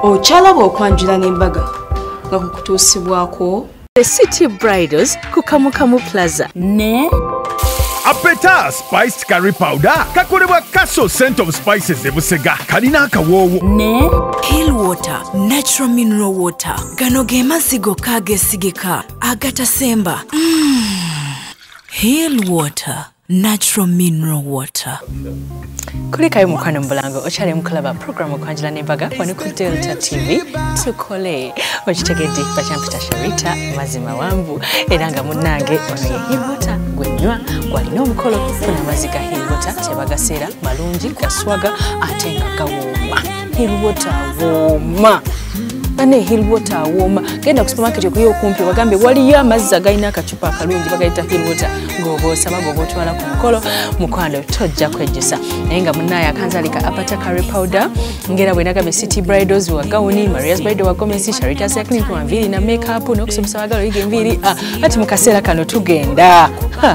Okyalaba okwanjula n'embaga nga kukutuusibwako The City Bridals ku Kamukamu Plaza ne Apeta spiced curry powder kakolebwa Castle Scent of Spices ebusega kalina akawoowo ne Hill Water natural mineral water gano ge mazzi gokka ageesigika agatasemba. Hill Water natural mineral water. Kulikayo mukwano mbulango okyali mukulaba program okwanjula n'embaga wano ku Delta TV tukole okitegedde bakyampita Sharita mazima wanvu era nga munnange ono ye Hill Water gwenywa gwalina omukolo funa amazzi ga Hill Water tebagaseera malungi gaswaga ate nga gawooma. Hill Water wooma ane Hill Water wooma. Genda ku supermarket okuyo okumpi bagambe waliyo amazzi agalina akacupa akalungi bagayita Hill Water ng'oba osaba ng'oba otwala ku mukolo mukwano tojja kwejjusa. Naye nga munnaye akanzalika Apata curry powder ngera bwe nagambye City Bridals wa gawuni, Maria's Bridal wa gomesi, Sharita Cycling wa nviiri na makeup n'okusomesa abagala oyiga enviiri. Ati mu kaseera kano tugenda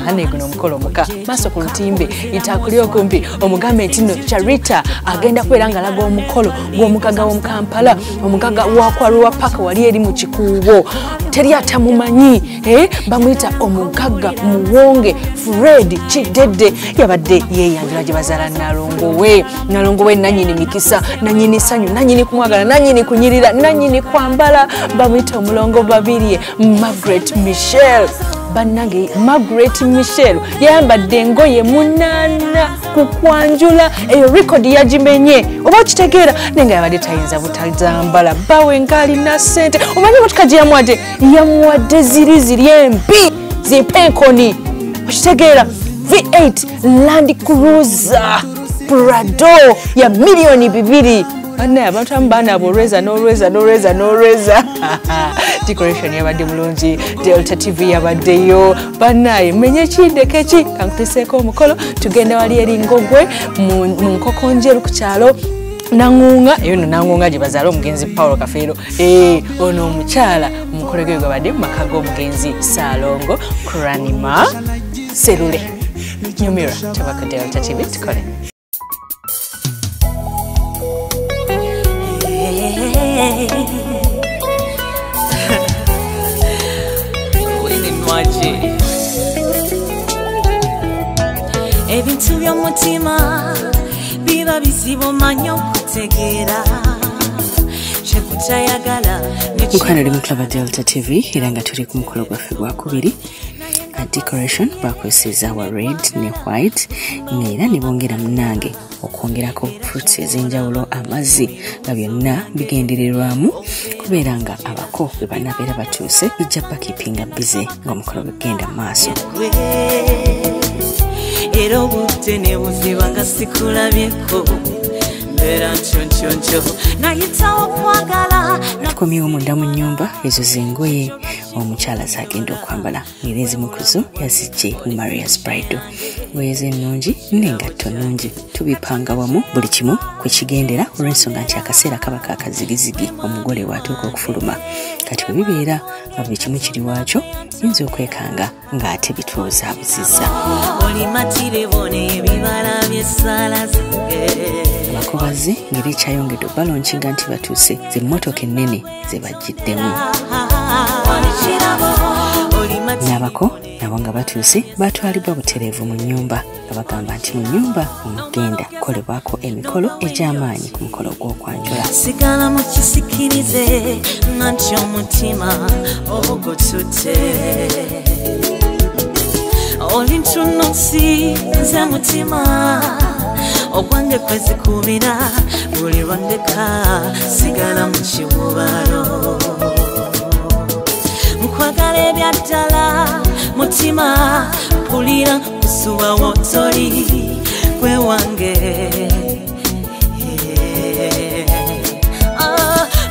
ane guno omukolo muka maaso ku lutimbe itakuli okumpi omugambe nti nno Sharita agenda kubeera ng'alaga omukolo gw'omugaga w'omu Kampala, omugaga wa Kwaruwa paka wali eri mu Kikuubo teri atamumanyi, bamuyita omugagga muwonge Fred Kidedde. Yabadde yeeyanjula gye bazaala Nalongo we. Nalongo we nannyini mikisa, nannyini ssanyu, nannyini kumwagala, nannyini kunyirira, nannyini kwambala. Bamuyita omulongo Babirye Margaret Michelle. Bannange Margaret Michelle yayambadde engoye 8 ku kwanjula, eyo rekodi yagimenye oba okitegeera, naye nga yabadde tayinza butazambala bawe ng'alina ssente. Omanyi emotoka gye yamuwadde, yamuwadde ziri ziri embi zimpenkoni okitegeera, V8 Land Cruiser Prado ya 2 million. Bannaye abantu abamu baanaaba olweza n'olweza n'olweza n'olweza. Decoration yabadde mulungi, Delta TV yabaddeyo. Bannaye mmenye kindeke ki kankuteseeko omukolo. Tugenda wali eri Ngogwe mu Nkoko Njeru ku kyalo Nangunga, eyo nno Nangunga gye bazaala omugenzi Paulo Kafeero. Ono omukyala omukolo gwe gwabadde mu maka g'omugenzi Ssaalongo Kuranima Serule. Nyumira tuba ku Delta TV tukole. Ebintu by'omutima biba bizibu manyi okutegeera kyekutayagala. Mukwano oli mukulaba Delta TV era nga tuli ku mukolo gwaffe gwakubiri. Decoration bakozesezza wa red ne white era ne bongera munnange okwongerako fruits ez'enjawulo, amazzi nga byonna bigendererwamu kubeera nga abako bwe banaabeera batuuse bijja bakipinga bize ng'omukolo gugenda mu maaso. Era obudde ne buziba nga sikulabyeko mbeera nkyonkyoncho nayitawo okwagala. Tukomyewo munda mu nnyumba, ezo z'engoye omukyala z'agenda okwambala era ezimu ku zo yazijje mu Maria's Bridal. Ngoye ze ennungi n'engatto nnungi, tubipanga wamu buli kimu kwe kigendera olw'ensonga nti akaseera kaba kakazigizigi omugole w'atuuka okufuluma. Kati bwe bibeera nga buli kimu kiri waakyo yinza okwekanga ng'ate bitwozaabuzizza. Abakobazi ngeri ekyayongedde obalonkinga nti batuuse z'emmotoka ennene ze bajjiddemu. N'abako nabo nga batuuse batwalibwa butereevu mu nnyumba nga bagamba nti mu nnyumba omugenda kukolebwako emikolo egy'amaanyi ku mukolo gw'okwanjula. Sigala mu kisikirize nanti omutima ogututte oli ntunusi nze mutima ogwange kwezikubira buli lwandeka sigala mu kiwubalo nkwagala ebyaddala mutima mpulira kusuba wotoli gwe wange.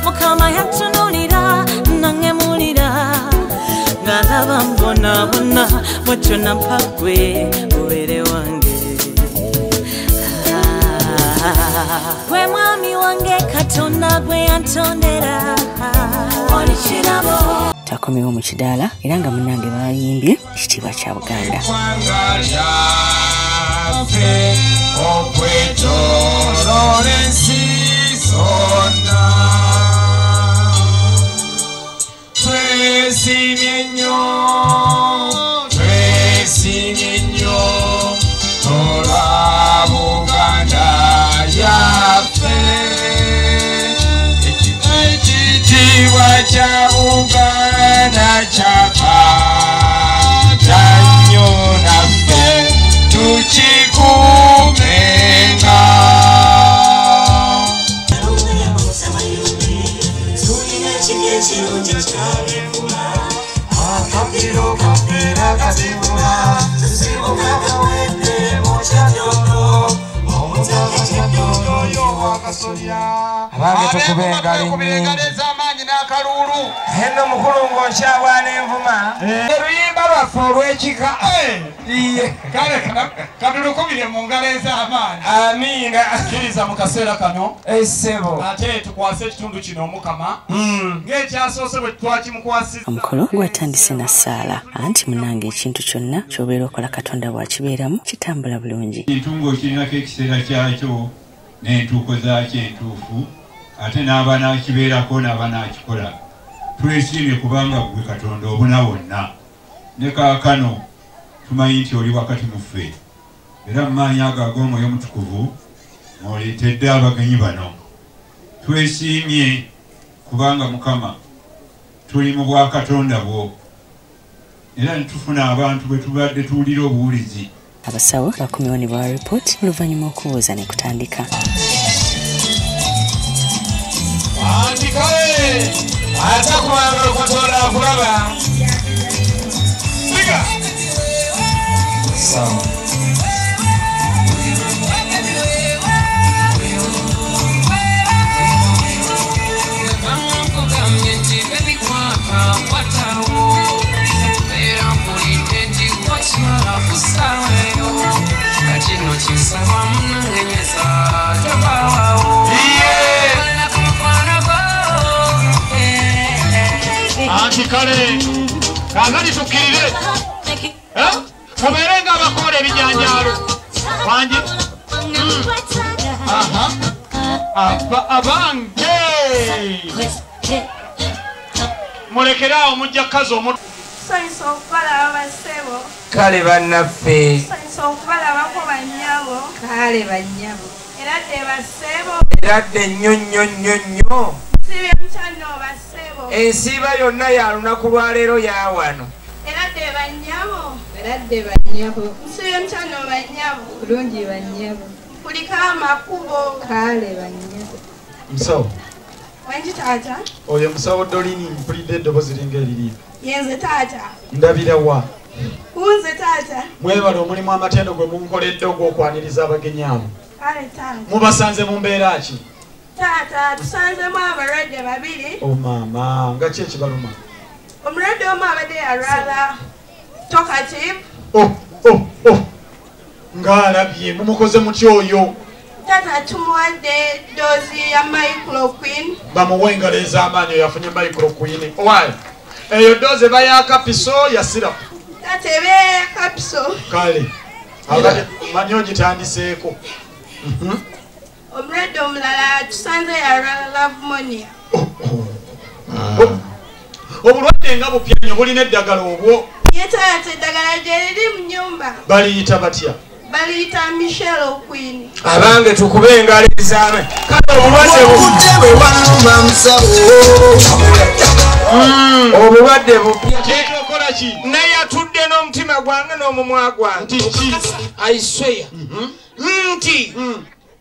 Mukama yatunulira nangemulira ngalaba mbonabona bwatyo nampa gwe obeere wange. Gwe mwami wange Katonda gwe yantondera oli kirabo. Takomewo mu kidaala era nga munnange bayimbye ekitiibwa kya Buganda. Okwetooloola ensi zonna. Abakasolya Abange tukube engalo ez'amaanyi n'akaluulu. Eno mukulu ng'okyabwana envuma. Oluyimba lwaffe olw'ekika. Kale katulukubire mu ngalo ez'amaanyi. Amiina. Kkiriza mu kaseera kano. Essebo. Ate tukwase ekitundu kino Omukama. Ng'ekyasoose bwe twakimukwasizza. Omukolo gwatandise na ssaala anti munnange ekintu kyonna ky'obeera okola Katonda bw'akibeeramu kitambula bulungi. Ekintu ng'okirinako ekiseera kyakyo n'entuuko zaakyo entuufu ate n'aba n'akibeerako n'aba n'akikola. Twesiimye kubanga ggwe Katonda obuna wonna ne kaakano tumanyi nti oli wakati mu ffe era mu maanyi ago ag'Omwoyo Omutukuvu mw'oleetedde abagenyi bano. Twesiimye kubanga Mukama tuli mu bwakatonda bwo era ne tufuna abantu bwe tubadde tuwulira obuwulizi. Abasawo bakomyewo ne bawa ripooti oluvannyuma okubuuza ne kutandika. Andikale Atakuwanga Katonda akulaba. Siga. Sawa. Anti kale kaakati tukkirire mubeere nga abakola ebijanjaalo wangi. Abange mulekere awo mujja kukaza omutwe. Tusanyusa okubalaba bassebo. Kale bannaffe. Tusanyusa okubalabako bannyabo. Kale bannyabo. Era dde bassebo. Era dde nnyo nnyo nnyo nnyo. Nsiibye mutya bassebo. Ensiiba yonna ya lunaku lwa leero ya wano. Era dde bannyabo. Era dde bannyabo. Nsiibye mutya bannyabo. Bulungi bannyabo. Kuliko amakubo. Kale bannyabo. Musawo. Wangi taata. Oyo musawo Dolini mpulidde eddoboozi linga eriri. Yenze taata. Ndabira wa? Kunze taata. Mwebale omulimu amatendo gwe munkoledde ogw'okwaniriza abagenyi abo. Kale taata. Mubasanze mu mbeera ki? Taata tusanzemu abalwadde babiri. Oh maama, nga ki ekibaluma? Omulwadde omu abadde yalwala talkative. Oh, oh, oh. Ng'alabye mumukoze mutya oyo? Taata tumuwadde doozi ya microquine. Bamuwe engalo ez'amaanyi oyo afunye microquine. Owaaye. Eyo doozi eba ya kapiso ya sirapu. Taata eba ya kapiso. Kale. Manyi ogitandiseeko. Omulwadde omulala tusanze yalwala love-monia. Obulwadde nga bupya nnyo bulina eddagala obwo. Ye taata eddagala gye liri mu nnyumba. Baliyita batya? Baliyita Michelle Queen. Abange tukube engalo ez'amaanyi. Kale obulwadde obulwadde bupya. Naye atudde n'omutima gwange n'omumwa gwange. I swear. Nti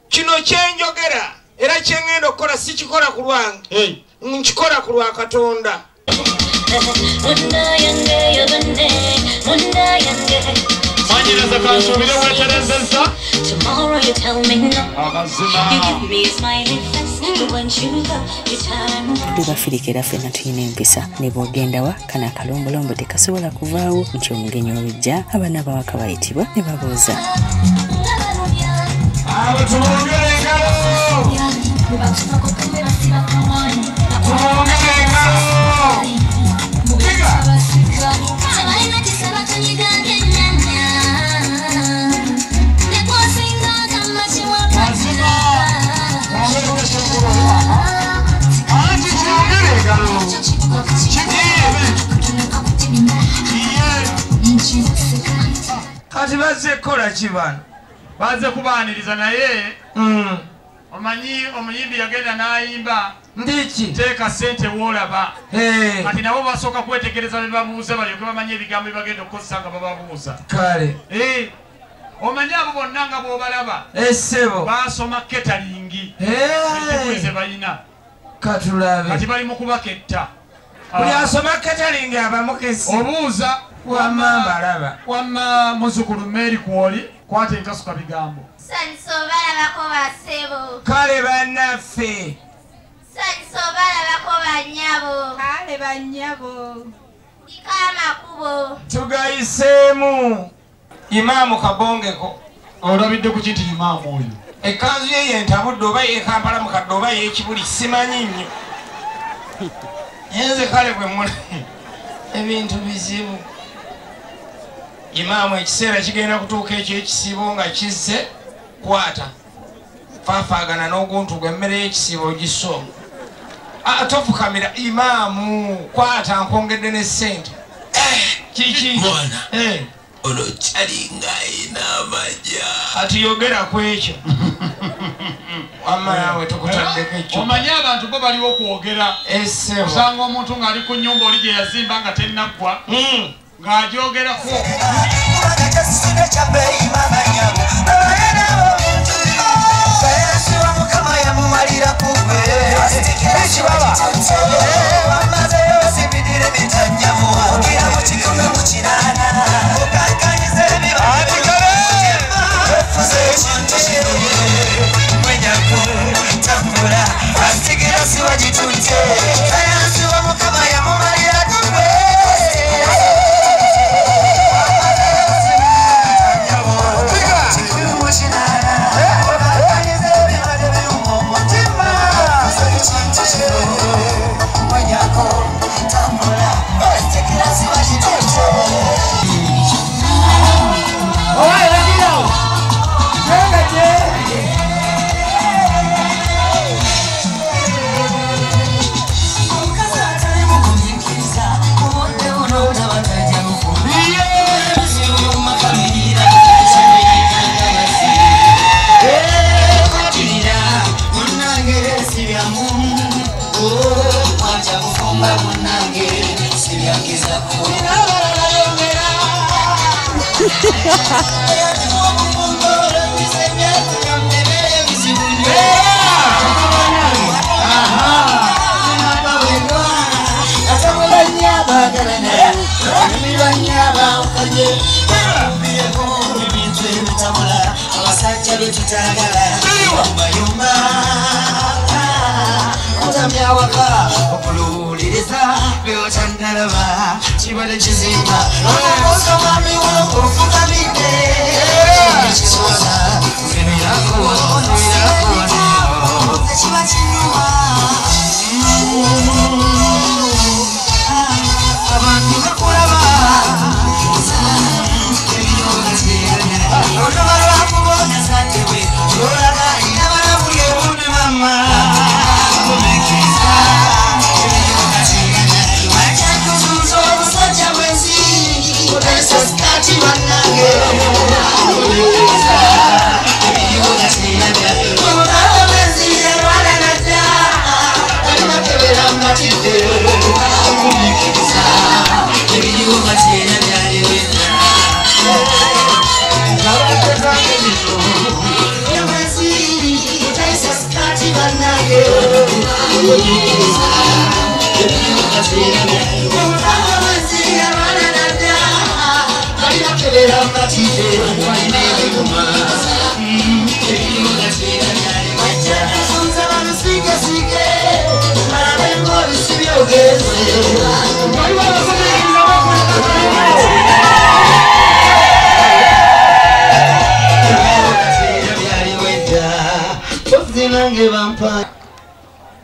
kino kyenjogera era kyengenda okukola sikikola ku lwange. Nkikola ku lwa Katonda. Mwanyinaza kansuubire weeterezezza. Tuli Bafirika era ffenna tulina empisa ne bw'ogenda wa kano akalombolombo tekasobola kuvaawo nti omugenyi olujja abaana bawaka bayitibwa ne babuuza. Abo tubongere engalo. Tubongere engalo. Kati bazze kukola ki bano? Bazze kubaaniriza naye omanyi omuyimbi yagenda n'ayimba ndiki teeka ssente w'olaba. Kati nabo basooka kwetegereza bye babuuza balyoke bamanye ebigambo bye bagenda okukozesa nga bababuuza. Kale. Omanyi abo bonna nga bw'obalaba essebo baasoma catering. Enjigirize ze balina. Katulabe. Kati bali mu kubaketta. Buli asoma catering aba mukesi. Obuuza wamma mbalaba. Wamma muzzukulu Mary kwoli kwata enkasuka bigambo. Nsanyusa obalabako bassebo. Kale bannange. Bannaffe. Nsanyuse obalabako bannyabo. Kale bannyabo. Ndiko amakubo. Tugayiseemu. Imaamu Kabongeko. Olabidde ku kinti imaamu oyo. Ekkanzu ye yentabudde oba ye Kampala mukadde oba y'ekibuli simanyi nnyo. Nze kale bwe mula ebintu bizibu. Imaamu ekiseera kigenda kutuuka ekyo ekisiibo nga kizze kwata. Faafaagana n'oguntu gw'emmere y'ekisiibo ogisoma. Tofukamira imaamu kwata nkwongedde ne ssente. Kiki? Mwana. Ono kyalinga ayina amajja. Ati yogera ku ekyo. Wamma naawe tukutaddeko ekyo. Omanyi abantu bo baliwo kwogera. Osanga omuntu ng'ali ku nnyumba oli gye yazimba nga tennaggwa. Ng'agyogerako.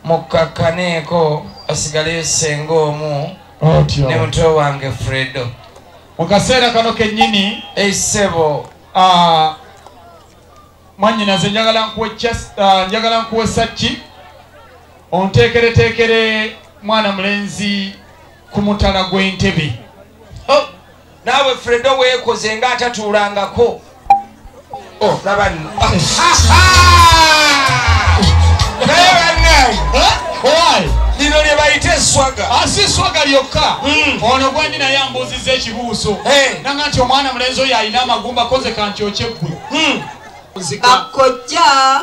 Mukakkaneeko asigaleyo ssenga omu ne muto wange Fredo. Mu kaseera kano kennyini essebo mwannyinaze njagala nkuwe saki onteekereteekere mwana mulenzi ku mutala gw'entebe. Naawe Fredo weekoze ng'atatuulangako. Laba nno. Naye bannange lino lye bayita esswaga. Si swaga lyokka. Ono gwendi naye ambuuzizza ekibuuzo. Nanga nti omwana mulenzi oyo alina amagumba koze kankyokye ggwe. Bakojja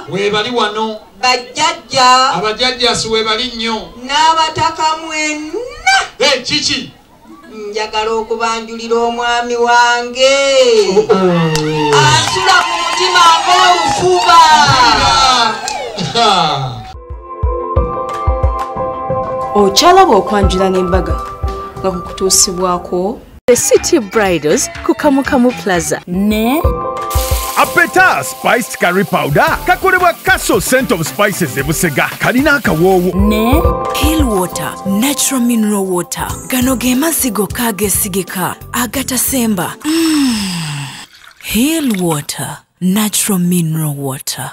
weebali wano. Bajjajja abajjajja si weebali nnyo. N'abataka mwenna. Kiki? Njagala okubanjulira omwami wange. Asula ku mutima ng'olufuba. Okyalaba okwanjula n'embaga nga kukutuusibwako The City Bridals ku Kamukamu Plaza ne Apeta spiced curry powder kakolebwa Castle Scent of Spices e Busega kalina akawoowo ne Hill Water Natural Mineral Water. Gano ge mazzi gokka ageesigika agatasemba. Hill Water Natural Mineral Water.